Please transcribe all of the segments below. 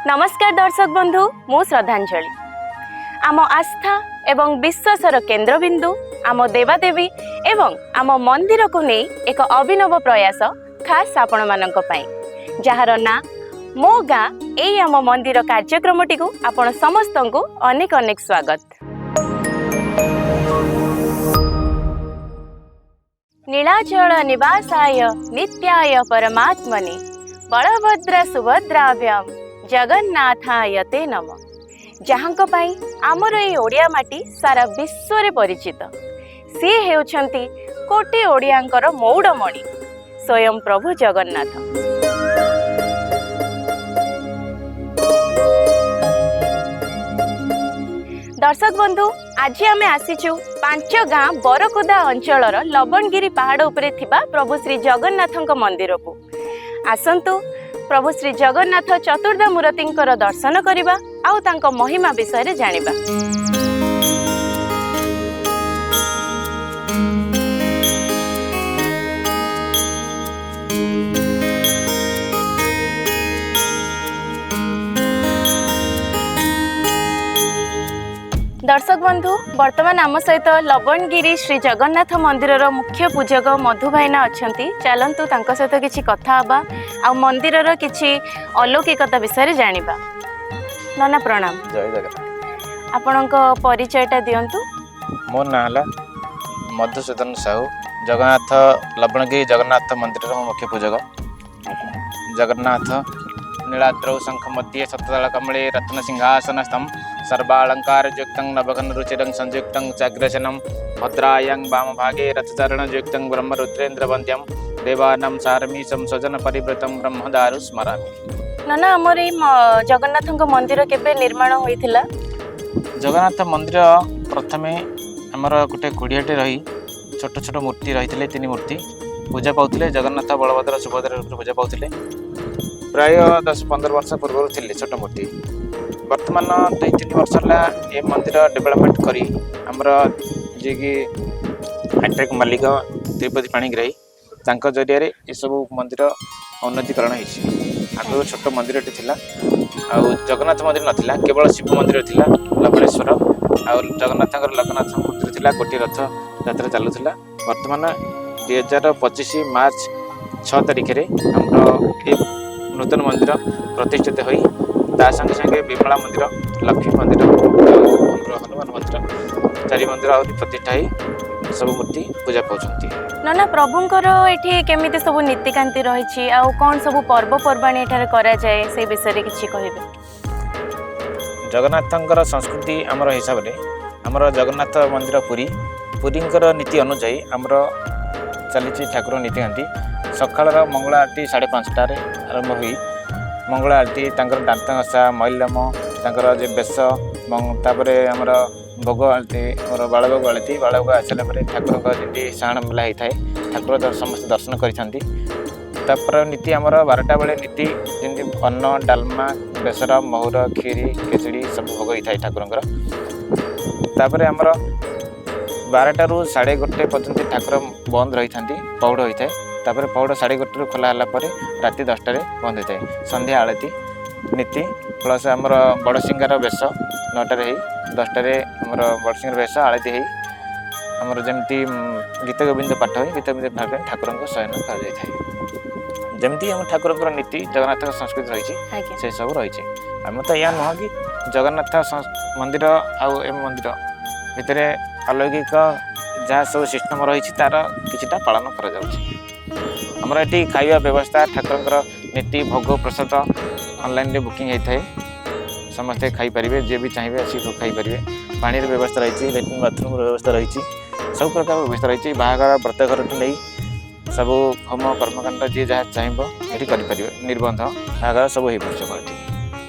ନମସ୍କାର ଦର୍ଶକ ବନ୍ଧୁ, ମୁଁ ଶ୍ରଦ୍ଧାଞ୍ଜଳି। ଆମ ଆସ୍ଥା ଏବଂ ବିଶ୍ୱାସର କେନ୍ଦ୍ରବିନ୍ଦୁ ଆମ ଦେବାଦେବୀ ଏବଂ ଆମ ମନ୍ଦିରକୁ ନେଇ ଏକ ଅଭିନବ ପ୍ରୟାସ ଖାସ୍ ଆପଣମାନଙ୍କ ପାଇଁ, ଯାହାର ନାଁ ମୋ ଗାଁ ଏଇ ଆମ ମନ୍ଦିର। କାର୍ଯ୍ୟକ୍ରମଟିକୁ ଆପଣ ସମସ୍ତଙ୍କୁ ଅନେକ ଅନେକ ସ୍ୱାଗତ। ନୀଳାଚଳ ନିବାସାୟ ନିତ୍ୟାୟ ପରମାତ୍ମନେ ବଳଭଦ୍ର ସୁଭଦ୍ରାଭ୍ୟାମ ଜଗନ୍ନାଥାୟ ତେ ନମ। ଯାହାଙ୍କ ପାଇଁ ଆମର ଏଇ ଓଡ଼ିଆ ମାଟି ସାରା ବିଶ୍ୱରେ ପରିଚିତ, ସିଏ ହେଉଛନ୍ତି କୋଟି ଓଡ଼ିଆଙ୍କର ମଉଡ଼ମଣି ସ୍ୱୟଂ ପ୍ରଭୁ ଜଗନ୍ନାଥ। ଦର୍ଶକ ବନ୍ଧୁ, ଆଜି ଆମେ ଆସିଛୁ ପାଞ୍ଚ ଗାଁ ବରକୁଦା ଅଞ୍ଚଳର ଲବଣଗିରି ପାହାଡ଼ ଉପରେ ଥିବା ପ୍ରଭୁ ଶ୍ରୀ ଜଗନ୍ନାଥଙ୍କ ମନ୍ଦିରକୁ। ଆସନ୍ତୁ, ପ୍ରଭୁ ଶ୍ରୀ ଜଗନ୍ନାଥ ଚତୁର୍ଦ୍ଧା ମୂର୍ତ୍ତିଙ୍କର ଦର୍ଶନ କରିବା ଆଉ ତାଙ୍କ ମହିମା ବିଷୟରେ ଜାଣିବା। ଦର୍ଶକ ବନ୍ଧୁ, ବର୍ତ୍ତମାନ ଆମ ସହିତ ଲବଣଗିରି ଶ୍ରୀ ଜଗନ୍ନାଥ ମନ୍ଦିରର ମୁଖ୍ୟ ପୂଜକ ମଧୁ ଭାଇନା ଅଛନ୍ତି। ଚାଲନ୍ତୁ, ତାଙ୍କ ସହିତ କିଛି କଥା ହେବା ଆଉ ମନ୍ଦିରର କିଛି ଅଲୌକିକତା ବିଷୟରେ ଜାଣିବା। ନନା, ପ୍ରଣାମ। ଜୟ ଜଗନ୍ନାଥ। ଆପଣଙ୍କ ପରିଚୟଟା ଦିଅନ୍ତୁ। ମୋ ନାଁ ହେଲା ମଧୁସୂଦନ ସାହୁ। ଜଗନ୍ନାଥ ଲବଣଗିରି ଜଗନ୍ନାଥ ମନ୍ଦିରର ମୁଁ ମୁଖ୍ୟ ପୂଜକ। ଜଗନ୍ନାଥ ନୀଳାଦ୍ରौ ଶଙ୍ଖ ମଧ୍ୟେ ଶତଦଳ କମଳେ ରତ୍ନ ସିଂହାସନସ୍ଥಂ ସର୍ବାଳଙ୍କାର ଯୁକ୍ତଂ ନବଘନ ରୁଚିରଂ ସଂଯୁକ୍ତଂ ଚାଗ୍ରସେନಂ ଭଦ୍ରାୟଂ ବାମଭାଗେ ରଥଚରଣ ଯୁକ୍ତଂ ବ୍ରହ୍ମରୁଦ୍ରେନ୍ଦ୍ର ବନ୍ଦ୍ୟಂ ଦେବାନାಂ ସାରମୀଶಂ ସ୍ୱଜନ ପରିବୃତಂ ବ୍ରହ୍ମଦାରୁ ସ୍ମରାମି। ନନା, ଆମର ଏଇ ଜଗନ୍ନାଥଙ୍କ ମନ୍ଦିର କେବେ ନିର୍ମାଣ ହୋଇଥିଲା? ଜଗନ୍ନାଥ ମନ୍ଦିର ପ୍ରଥମେ ଆମର ଗୋଟେ କୁଡ଼ିଆଟେ ରହି ଛୋଟ ଛୋଟ ମୂର୍ତ୍ତି ରହିଥିଲେ। ତିନି ମୂର୍ତ୍ତି ପୂଜା ପାଉଥିଲେ, ଜଗନ୍ନାଥ, ବଳଭଦ୍ର, ସୁଭଦ୍ରା ରୂପରେ ପୂଜା ପାଉଥିଲେ। ପ୍ରାୟ 10-15 ବର୍ଷ ପୂର୍ବରୁ ଥିଲେ ଛୋଟ ମୂର୍ତ୍ତି। ବର୍ତ୍ତମାନ 2-3 ବର୍ଷ ହେଲା ଏ ମନ୍ଦିର ଡେଭଲପମେଣ୍ଟ କରି ଆମର ଯିଏକି ହାଇଟେକ୍ ମାଲିକ ତିରୁପତି ପାଣିଗ୍ରାହୀ, ତାଙ୍କ ଜରିଆରେ ଏସବୁ ମନ୍ଦିର ଉନ୍ନତିକରଣ ହେଇଛି। ଆଗରୁ ଛୋଟ ମନ୍ଦିରଟି ଥିଲା ଆଉ ଜଗନ୍ନାଥ ମନ୍ଦିର ନଥିଲା, କେବଳ ଶିବ ମନ୍ଦିର ଥିଲା ଲବଣେଶ୍ୱର, ଆଉ ଜଗନ୍ନାଥଙ୍କର ଜଗନ୍ନାଥ ମନ୍ଦିର ଥିଲା। ଗୋଟିଏ ରଥ ଯାତ୍ରା ଚାଲୁଥିଲା। ବର୍ତ୍ତମାନ 2025 ମାର୍ଚ୍ଚ 6 ତାରିଖରେ ଆମର ଏ ନୂତନ ମନ୍ଦିର ପ୍ରତିଷ୍ଠିତ ହୋଇ ତା ସଙ୍ଗେ ସଙ୍ଗେ ବିମଳା ମନ୍ଦିର, ଲକ୍ଷ୍ମୀ ମନ୍ଦିର ଆଉ ଆମର ହନୁମାନ ମନ୍ଦିର, ଚାରି ମନ୍ଦିର ଆହୁରି ପ୍ରତିଷ୍ଠା ହେଇ ସବୁ ମୂର୍ତ୍ତି ପୂଜା ପାଉଛନ୍ତି। ନନା, ପ୍ରଭୁଙ୍କର ଏଠି କେମିତି ସବୁ ନୀତିକାନ୍ତି ରହିଛି ଆଉ କ'ଣ ସବୁ ପର୍ବପର୍ବାଣୀ ଏଠାରେ କରାଯାଏ, ସେଇ ବିଷୟରେ କିଛି କହିବେ? ଜଗନ୍ନାଥଙ୍କର ସଂସ୍କୃତି ଆମର ହିସାବରେ ଆମର ଜଗନ୍ନାଥ ମନ୍ଦିର ପୁରୀ, ପୁରୀଙ୍କର ନୀତି ଅନୁଯାୟୀ ଆମର ଚାଲିଛି ଠାକୁର ନୀତିକାନ୍ତି। ସକାଳର ମଙ୍ଗଳ ଆରତୀ 5:30ରେ ଆରମ୍ଭ ହୋଇ ମଙ୍ଗଳ ଆରତୀ, ତାଙ୍କର ଦାନ୍ତ ଘଷା, ମଇଲମ, ତାଙ୍କର ଯେ ବେଶ, ତାପରେ ଆମର ଭୋଗ ଆଳତି, ଆମର ବାଳଭୋଗ ଆଳତି। ବାଳଭୋଗ ଆସିଲା ପରେ ଠାକୁରଙ୍କ ଯେମିତି ସାହାଣ ମେଲା ହେଇଥାଏ, ଠାକୁର ସମସ୍ତେ ଦର୍ଶନ କରିଥାନ୍ତି। ତାପରେ ନୀତି ଆମର 12ଟା ବେଳେ ନୀତି, ଯେମିତି ଅନ୍ନ, ଡାଲମା, ବେସର, ମହୁର, କ୍ଷୀରି, ଖେଚୁଡ଼ି ସବୁ ଭୋଗ ହେଇଥାଏ ଠାକୁରଙ୍କର। ତାପରେ ଆମର 12ଟାରୁ 1:30 ପର୍ଯ୍ୟନ୍ତ ଠାକୁର ବନ୍ଦ ରହିଥାନ୍ତି, ପହୁଡ଼ ହୋଇଥାଏ। ତାପରେ ପହୁଡ଼ 1:30ରୁ ଖୋଲା ହେଲା ପରେ ରାତି 10ଟାରେ ବନ୍ଦ ହୋଇଥାଏ। ସନ୍ଧ୍ୟା ଆଳତି ନୀତି ପ୍ଲସ୍ ଆମର ବଡ଼ସିଂହାର ବେଶ 9ଟାରେ ହେଇ 10ଟାରେ ଆମର ବଡ଼ସିଂହାର ବେଶ ଆଳତି ହେଇ ଆମର ଯେମିତି ଗୀତ ଗୋବିନ୍ଦ ପାଠ ହୋଇ ଗୀତ ଗୋବିନ୍ଦ ପାଠ ପାଇଁ ଠାକୁରଙ୍କ ଶୟନ କରାଯାଇଥାଏ। ଯେମିତି ଆମ ଠାକୁରଙ୍କର ନୀତି ଜଗନ୍ନାଥଙ୍କ ସଂସ୍କୃତି ରହିଛି, ସେସବୁ ରହିଛି। ଆମେ ତ ଏହା ନୁହଁ କି ଜଗନ୍ନାଥ ମନ୍ଦିର ଆଉ ଏ ମନ୍ଦିର ଭିତରେ ଅଲୌକିକ ଯାହା ସବୁ ସିଷ୍ଟମ୍ ରହିଛି, ତାର କିଛିଟା ପାଳନ କରାଯାଉଛି। ଆମର ଏଠି ଖାଇବା ବ୍ୟବସ୍ଥା, ଠାକୁରଙ୍କର ନୀତି ଭୋଗ ପ୍ରସାଦ ଅନଲାଇନରେ ବୁକିଂ ହେଇଥାଏ। ସମସ୍ତେ ଖାଇପାରିବେ, ଯିଏ ବି ଚାହିଁବେ ଆସିକି ଖାଇପାରିବେ। ପାଣିର ବ୍ୟବସ୍ଥା ରହିଛି, ଲାଟ୍ରିନ୍ ବାଥରୁମ୍ର ବ୍ୟବସ୍ଥା ରହିଛି, ସବୁ ପ୍ରକାର ବ୍ୟବସ୍ଥା ରହିଛି। ବାହାଘର ବ୍ରତଘରଠୁ ନେଇ ସବୁ ହୋମ କର୍ମକାଣ୍ଡ ଯିଏ ଯାହା ଚାହିଁବ ଏଠି କରିପାରିବେ। ନିର୍ବନ୍ଧ, ବାହାଘର ସବୁ ହେଇପାରୁଛି ଆମର ଏଠି।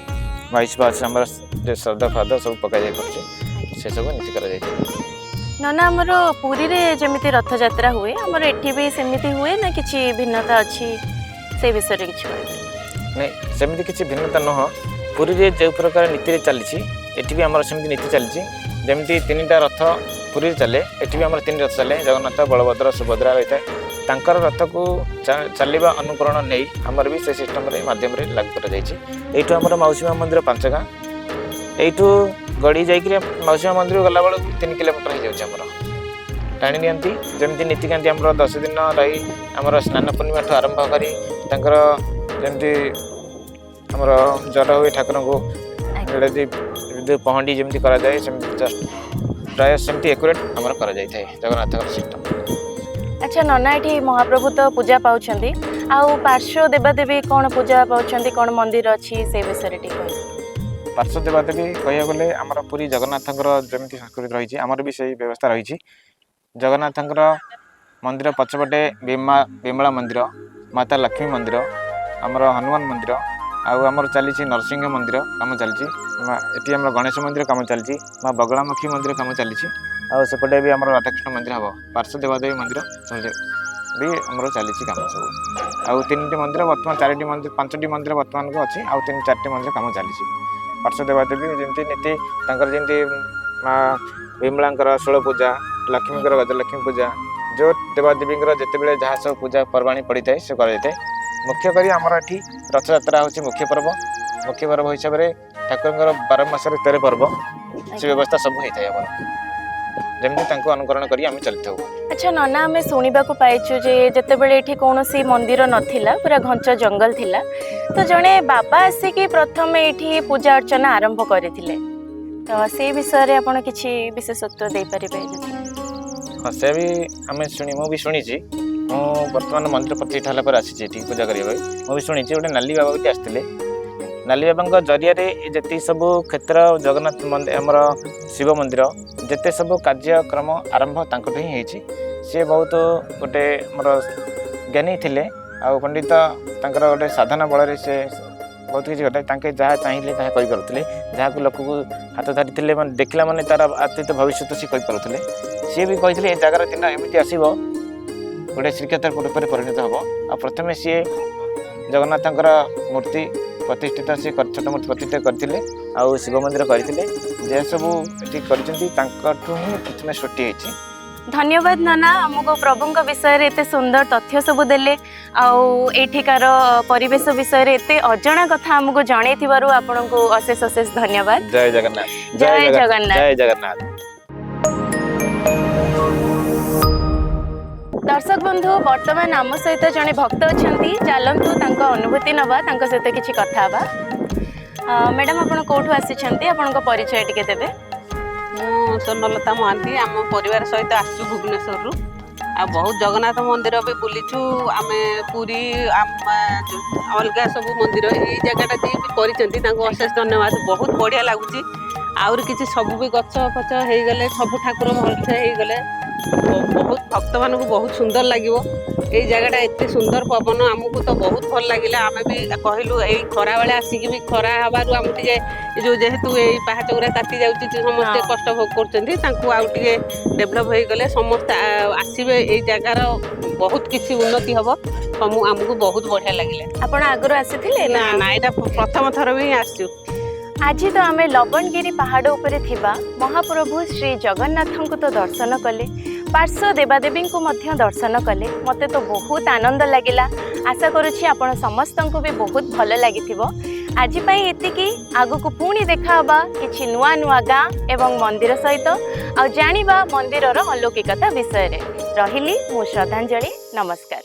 22 ବାଇଶ ଆମର ଯେ ଶ୍ରାଦ୍ଧ ଫ୍ରାଦ୍ଧ ସବୁ ପକାଯାଇପାରୁଛି, ସେସବୁ ନୀତି କରାଯାଇଛି। ନନା, ଆମର ପୁରୀରେ ଯେମିତି ରଥଯାତ୍ରା ହୁଏ, ଆମର ଏଠି ବି ସେମିତି ହୁଏ ନା କିଛି ଭିନ୍ନତା ଅଛି, ସେ ବିଷୟରେ କିଛି କହିବେ? ନାଇଁ, ସେମିତି କିଛି ଭିନ୍ନତା ନୁହଁ। ପୁରୀରେ ଯେଉଁ ପ୍ରକାର ନୀତିରେ ଚାଲିଛି, ଏଠି ବି ଆମର ସେମିତି ନୀତି ଚାଲିଛି। ଯେମିତି ତିନିଟା ରଥ ପୁରୀରେ ଚାଲେ, ଏଠି ବି ଆମର ତିନି ରଥ ଚାଲେ, ଜଗନ୍ନାଥ, ବଳଭଦ୍ର, ସୁଭଦ୍ରା ରହିଥାଏ। ତାଙ୍କର ରଥକୁ ଚାଲିବା ଅନୁକରଣ ନେଇ ଆମର ବି ସେ ସିଷ୍ଟମରେ ମାଧ୍ୟମରେ ଲାଗୁ କରାଯାଇଛି। ଏଇଠୁ ଆମର ମାଉସୀ ମା ମନ୍ଦିର 5 ଗାଁ, ଏଇଠୁ ଗଡ଼ି ଯାଇକରି ମାଉସୀ ମା ମନ୍ଦିରକୁ ଗଲାବେଳକୁ 3 କିଲୋମିଟର ହେଇଯାଉଛି ଆମର। ଟାଣି ନିଅନ୍ତି ଯେମିତି ନୀତିକାନ୍ତି ଆମର 10 ଦିନ ରହି ଆମର ସ୍ନାନ ପୂର୍ଣ୍ଣିମାଠୁ ଆରମ୍ଭ କରି ତାଙ୍କର ଯେମିତି ଆମର ଜ୍ୱର ହୁଏ ଠାକୁରଙ୍କୁ, ପହଣ୍ଡି ଯେମିତି କରାଯାଏ ସେମିତି ଜଷ୍ଟ ପ୍ରାୟ ସେମିତି ଏକୁରେଟ୍ ଆମର କରାଯାଇଥାଏ ଜଗନ୍ନାଥଙ୍କର ସିଷ୍ଟମ୍। ଆଚ୍ଛା ନନା, ଏଠି ମହାପ୍ରଭୁ ତ ପୂଜା ପାଉଛନ୍ତି, ଆଉ ପାର୍ଶ୍ୱ ଦେବାଦେବୀ କ'ଣ ପୂଜା ପାଉଛନ୍ତି, କ'ଣ ମନ୍ଦିର ଅଛି ସେ ବିଷୟରେ ଟିକେ କହିବେ? ପାର୍ଶ୍ୱ ଦେବାଦେବୀ କହିବାକୁ ଗଲେ ଆମର ପୁରୀ ଜଗନ୍ନାଥଙ୍କର ଯେମିତି ସଂସ୍କୃତି ରହିଛି ଆମର ବି ସେଇ ବ୍ୟବସ୍ଥା ରହିଛି। ଜଗନ୍ନାଥଙ୍କର ମନ୍ଦିର ପଛପଟେ ବିମଳା ମନ୍ଦିର, ମାତା ଲକ୍ଷ୍ମୀ ମନ୍ଦିର, ଆମର ହନୁମାନ ମନ୍ଦିର, ଆଉ ଆମର ଚାଲିଛି ନରସିଂହ ମନ୍ଦିର କାମ ଚାଲିଛି, ଏଠି ଆମର ଗଣେଶ ମନ୍ଦିର କାମ ଚାଲିଛି, ମା ବଗଳାମୁଖୀ ମନ୍ଦିର କାମ ଚାଲିଛି, ଆଉ ସେପଟେ ବି ଆମର ରାଧାକୃଷ୍ଣ ମନ୍ଦିର ହେବ। ପାର୍ଶ୍ୱ ଦେବାଦେବୀ ମନ୍ଦିର ବି ଆମର ଚାଲିଛି କାମ ସବୁ। ଆଉ 3ଟି ମନ୍ଦିର ବର୍ତ୍ତମାନ, 4ଟି ମନ୍ଦିର, 5ଟି ମନ୍ଦିର ବର୍ତ୍ତମାନକୁ ଅଛି, ଆଉ 3-4ଟି ମନ୍ଦିର କାମ ଚାଲିଛି। ପାର୍ଶ୍ୱ ଦେବାଦେବୀ ଯେମିତି ନୀତି ତାଙ୍କର ଯେମିତି ମା ବିମଳାଙ୍କର ଷୋଳ ପୂଜା, ଲକ୍ଷ୍ମୀଙ୍କର ଗଜଲକ୍ଷ୍ମୀ ପୂଜା, ଯେଉଁ ଦେବାଦେବୀଙ୍କର ଯେତେବେଳେ ଯାହା ସବୁ ପୂଜା ପର୍ବାଣୀ ପଡ଼ିଥାଏ ସେ କରାଯାଇଥାଏ। ମୁଖ୍ୟ କରି ଆମର ଏଠି ରଥଯାତ୍ରା ହେଉଛି ମୁଖ୍ୟ ପର୍ବ। ମୁଖ୍ୟ ପର୍ବ ହିସାବରେ ଠାକୁରଙ୍କର 12 ମାସରେ 13 ପର୍ବ, ସେ ବ୍ୟବସ୍ଥା ସବୁ ହେଇଥାଏ ଆମର, ଯେମିତି ତାଙ୍କୁ ଅନୁକରଣ କରି ଆମେ ଚାଲିଥାଉ। ଆଚ୍ଛା ନନା, ଆମେ ଶୁଣିବାକୁ ପାଇଛୁ ଯେ ଯେତେବେଳେ ଏଠି କୌଣସି ମନ୍ଦିର ନଥିଲା, ପୁରା ଘଞ୍ଚ ଜଙ୍ଗଲ ଥିଲା, ତ ଜଣେ ବାବା ଆସିକି ପ୍ରଥମେ ଏଠି ପୂଜା ଅର୍ଚ୍ଚନା ଆରମ୍ଭ କରିଥିଲେ, ତ ସେଇ ବିଷୟରେ ଆପଣ କିଛି ବିଶେଷତ୍ୱ ଦେଇପାରିବେ ଯଦି? ହଁ, ସେ ବି ଆମେ ଶୁଣି, ମୁଁ ବି ଶୁଣିଛି। ମୁଁ ବର୍ତ୍ତମାନ ମନ୍ଦିର ପ୍ରତିଷ୍ଠା ହେଲା ପରେ ଆସିଛି ଏଠି ପୂଜା କରିବା ପାଇଁ। ମୁଁ ବି ଶୁଣିଛି ଗୋଟେ ନାଲି ବାବା ଗୋଟେ ଆସିଥିଲେ। ନାଲି ବାବାଙ୍କ ଜରିଆରେ ଯେତିକି ସବୁ କ୍ଷେତ୍ର ଜଗନ୍ନାଥ ମନ୍ଦିର, ଆମର ଶିବ ମନ୍ଦିର, ଯେତେ ସବୁ କାର୍ଯ୍ୟକ୍ରମ ଆରମ୍ଭ ତାଙ୍କଠୁ ହିଁ ହେଇଛି। ସିଏ ବହୁତ ଗୋଟେ ଆମର ଜ୍ଞାନୀ ଥିଲେ ଆଉ ପଣ୍ଡିତ, ତାଙ୍କର ଗୋଟେ ସାଧନା ବଳରେ ସେ ବହୁତ କିଛି କରିଥିଲେ। ତାଙ୍କେ ଯାହା ଚାହିଁଲେ ତାହା କରିପାରୁଥିଲେ, ଯାହାକୁ ଲୋକକୁ ହାତ ଧରିଥିଲେ ମାନେ ଦେଖିଲା ମାନେ ତାର ଅତୀତ ଭବିଷ୍ୟତ ସିଏ କହିପାରୁଥିଲେ। ସିଏ ବି କହିଥିଲେ ଏ ଜାଗାର ଦିନ ଏମିତି ଆସିବ, ଗୋଟେ ଶ୍ରୀକ୍ଷେତ୍ର ରୂପରେ ପରିଣତ ହେବ। ଆଉ ପ୍ରଥମେ ସିଏ ଜଗନ୍ନାଥଙ୍କର ମୂର୍ତ୍ତି ପ୍ରତିଷ୍ଠିତ, ସିଏ ଛୋଟ ମୂର୍ତ୍ତି ପ୍ରତିଷ୍ଠା କରିଥିଲେ ଆଉ ଶିବ ମନ୍ଦିର କରିଥିଲେ। ଯାହା ସବୁ ଏଠି କରିଛନ୍ତି ତାଙ୍କଠୁ ହିଁ ପ୍ରଥମେ ସୃଷ୍ଟି ହେଇଛି। ଧନ୍ୟବାଦ ନନା, ଆମକୁ ପ୍ରଭୁଙ୍କ ବିଷୟରେ ଏତେ ସୁନ୍ଦର ତଥ୍ୟ ସବୁ ଦେଲେ ଆଉ ଏଇଠିକାର ପରିବେଶ ବିଷୟରେ ଏତେ ଅଜଣା କଥା ଆମକୁ ଜଣେଇଥିବାରୁ ଆପଣଙ୍କୁ ଅଶେଷ ଅଶେଷ ଧନ୍ୟବାଦ। ଜୟ ଜଗନ୍ନାଥ। ଜୟ ଜଗନ୍ନାଥ। ଜୟ ଜଗନ୍ନାଥ। ଦର୍ଶକ ବନ୍ଧୁ, ବର୍ତ୍ତମାନ ଆମ ସହିତ ଜଣେ ଭକ୍ତ ଅଛନ୍ତି, ଚାଲନ୍ତୁ ତାଙ୍କ ଅନୁଭୂତି ନେବା, ତାଙ୍କ ସହିତ କିଛି କଥା ହେବା। ମ୍ୟାଡ଼ାମ, ଆପଣ କେଉଁଠୁ ଆସିଛନ୍ତି, ଆପଣଙ୍କ ପରିଚୟ ଟିକେ ଦେବେ? ମୁଁ ସ୍ୱର୍ଣ୍ଣଲତା ମହାନ୍ତି, ଆମ ପରିବାର ସହିତ ଆସିଛୁ ଭୁବନେଶ୍ୱରରୁ। ଆଉ ବହୁତ ଜଗନ୍ନାଥ ମନ୍ଦିର ବି ବୁଲିଛୁ ଆମେ, ପୁରୀ, ଅଲଗା ସବୁ ମନ୍ଦିର। ଏଇ ଜାଗାଟା ଯିଏ ବି କରିଛନ୍ତି ତାଙ୍କୁ ଅଶେଷ ଧନ୍ୟବାଦ, ବହୁତ ବଢ଼ିଆ ଲାଗୁଛି। ଆହୁରି କିଛି ସବୁ ବି ଗଛ ଫଛ ହେଇଗଲେ, ସବୁ ଠାକୁର ଭଲସେ ହେଇଗଲେ ବହୁତ ଭକ୍ତମାନଙ୍କୁ ବହୁତ ସୁନ୍ଦର ଲାଗିବ। ଏଇ ଜାଗାଟା ଏତେ ସୁନ୍ଦର ପବନ, ଆମକୁ ତ ବହୁତ ଭଲ ଲାଗିଲା। ଆମେ ବି କହିଲୁ ଏଇ ଖରାବେଳେ ଆସିକି ବି ଖରା ହେବାରୁ ଆମକୁ ଟିକେ ଯୋଉ ଯେହେତୁ ଏଇ ପାହାଚ ଗୁରା ତାତି ଯାଉଛି, ସମସ୍ତେ କଷ୍ଟ ଭୋଗ କରୁଛନ୍ତି, ତାଙ୍କୁ ଆଉ ଟିକେ ଡେଭଲପ୍ ହେଇଗଲେ ସମସ୍ତେ ଆସିବେ, ଏଇ ଜାଗାର ବହୁତ କିଛି ଉନ୍ନତି ହବ। ଆମକୁ ବହୁତ ବଢ଼ିଆ ଲାଗିଲା। ଆପଣ ଆଗରୁ ଆସିଥିଲେ? ନା ନା, ଏଇଟା ପ୍ରଥମ ଥର ବି ଆସିଛୁ। ଆଜି ତ ଆମେ ଲବଣଗିରି ପାହାଡ଼ ଉପରେ ଥିବା ମହାପ୍ରଭୁ ଶ୍ରୀ ଜଗନ୍ନାଥଙ୍କୁ ତ ଦର୍ଶନ କଲେ, ପାର୍ଶ୍ୱ ଦେବାଦେବୀଙ୍କୁ ମଧ୍ୟ ଦର୍ଶନ କଲେ। ମୋତେ ତ ବହୁତ ଆନନ୍ଦ ଲାଗିଲା। ଆଶା କରୁଛି ଆପଣ ସମସ୍ତଙ୍କୁ ବି ବହୁତ ଭଲ ଲାଗିଥିବ। ଆଜି ପାଇଁ ଏତିକି, ଆଗକୁ ପୁଣି ଦେଖା ହେବା କିଛି ନୂଆ ନୂଆ ଗାଁ ଏବଂ ମନ୍ଦିର ସହିତ, ଆଉ ଜାଣିବା ମନ୍ଦିରର ଅଲୌକିକତା ବିଷୟରେ। ରହିଲି ମୁଁ ଶ୍ରଦ୍ଧାଞ୍ଜଳି, ନମସ୍କାର।